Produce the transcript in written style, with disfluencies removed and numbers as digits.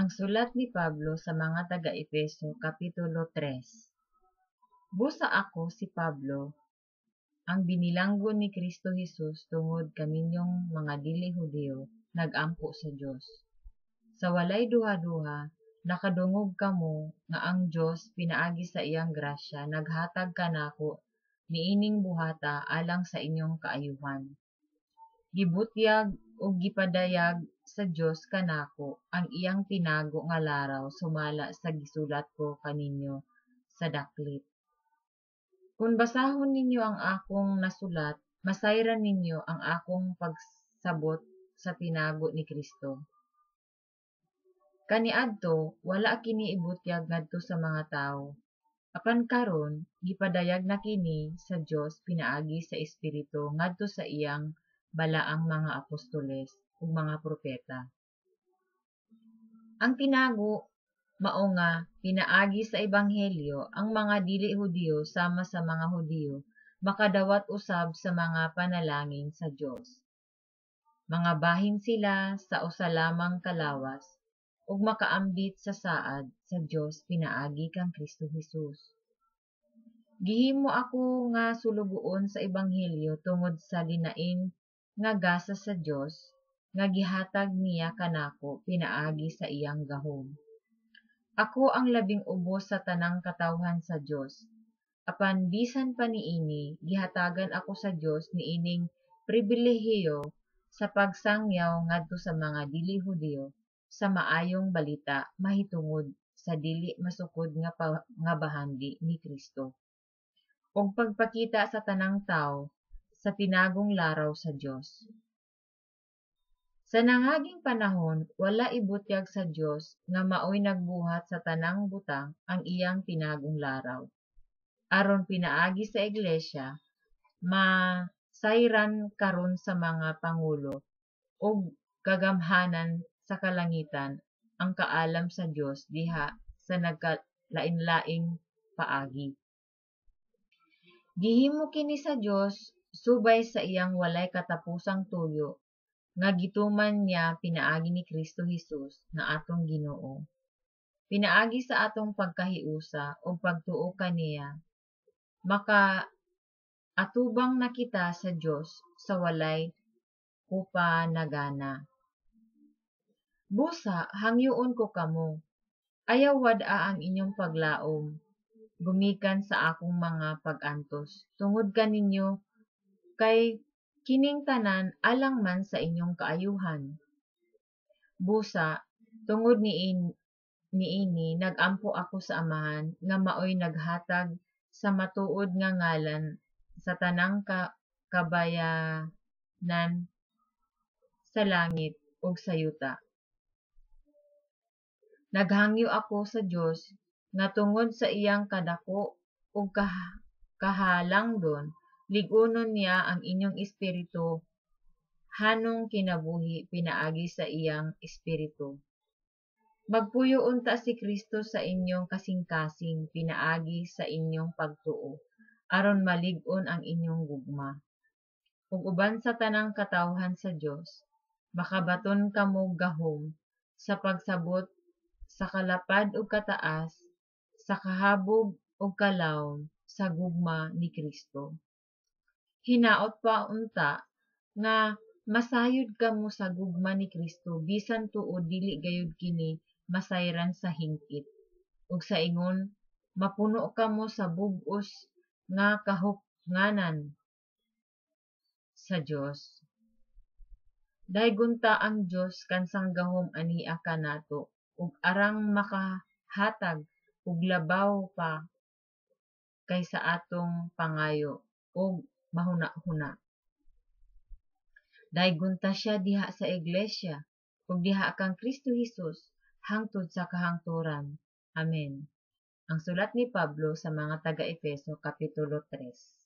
Ang sulat ni Pablo sa mga taga-Efeso, Kapitulo 3. Busa ako, si Pablo, ang binilanggo ni Kristo Jesus tungod kaninyong mga dili Hudiyo, nag-ampo sa Dios. Sa walay duha-duha, nakadungog kamo nga ang Dios pinaagi sa iyang grasya naghatag kanako niining buhata alang sa inyong kaayuhan. Gibutyag ug gipadayag sa Dios kanako ang iyang tinago nga laraw sumala sa gisulat ko kaninyo sa daklit. Kun basahon ninyo ang akong nasulat, masayran ninyo ang akong pagsabot sa tinago ni Kristo. Kaniadto wala kini ibutyag ngadto sa mga tawo, apan karon gipadayag na kini sa Dios pinaagi sa Espiritu ngadto sa iyang balaang mga apostoles ug mga propeta. Ang tinago mao nga pinaagi sa ebanghelyo ang mga dili Hudiyo sama sa mga Hudiyo makadawat usab sa mga panalangin sa Dios. Mga bahin sila sa usa lamang ka lawas ug makaambit sa saad sa Dios pinaagi kang Kristo Jesus. Gihimo ako nga sulugoon sa ebanghelyo tungod sa linain nga gasa sa Dios nga gihatag niya kanako pinaagi sa iyang gahom. Ako ang labing ubos sa tanang katawhan sa Dios. Apan bisan pa niini, gihatagan ako sa Dios niining pribilehiyo sa pagsangyaw ngadto sa mga dili Hudiyo sa maayong balita mahitungod sa dili masukod nga bahandi ni Kristo, ug pagpakita sa tanang tawo sa tinagong laraw sa Dios. Sa nangaging panahon, wala ibutyag sa Dios nga maoy nagbuhat sa tanang butang ang iyang tinagong laraw, aron pinaagi sa iglesia masayran karon sa mga pangulo ug kagamhanan sa kalangitan ang kaalam sa Dios diha sa nagkalainlaing paagi. Gihimo kini sa Dios subay sa iyang walay katapusang tuyo nga gituman niya pinaagi ni Kristo Jesus nga atong Ginoo. Pinaagi sa atong pagkahiusa ug pagtuo kaniya, makaatubang na kita sa Dios sa walay kupanagana. Busa, hangyoon ko kamo, ayaw wad-a ang inyong paglaom gumikan sa akong mga pag-antos tungod kaninyo, kay kining tanan alang man sa inyong kaayuhan. Busa, tungod niini nag-ampo ako sa Amahan nga maoy naghatag sa matuod nga ngalan sa tanang kabayanan sa langit ug sa yuta. Naghangyo ako sa Dios nga tungod sa iyang kadako ug kahalangdon, lig-unon niya ang inyong espiritu hanong kinabuhi pinaagi sa iyang Espiritu. Magpuyo unta si Kristo sa inyong kasingkasing pinaagi sa inyong pagtuo, aron malig-on ang inyong gugma. Ug uban sa tanang katawhan sa Dios, makabaton kamo gahom sa pagsabot sa kalapad ug kataas, sa kahabog ug kalawom sa gugma ni Kristo. Hinaot pa unta nga masayod kamo sa gugma ni Kristo bisan tuod dili gayud kini masayran sa hingpit, ug sa ingon mapuno kamo sa bug-os nga kahupnganan sa Dios. Daygon ta ang Dios kansang gahom ania kanato ug arang makahatag og labaw pa kaysa atong pangayo ug mahuna-huna. Daygon ta siya diha sa iglesia ug diha kang Kristo Jesus hangtod sa kahangturan. Amen. Ang sulat ni Pablo sa mga taga-Efeso, Kapitulo 3.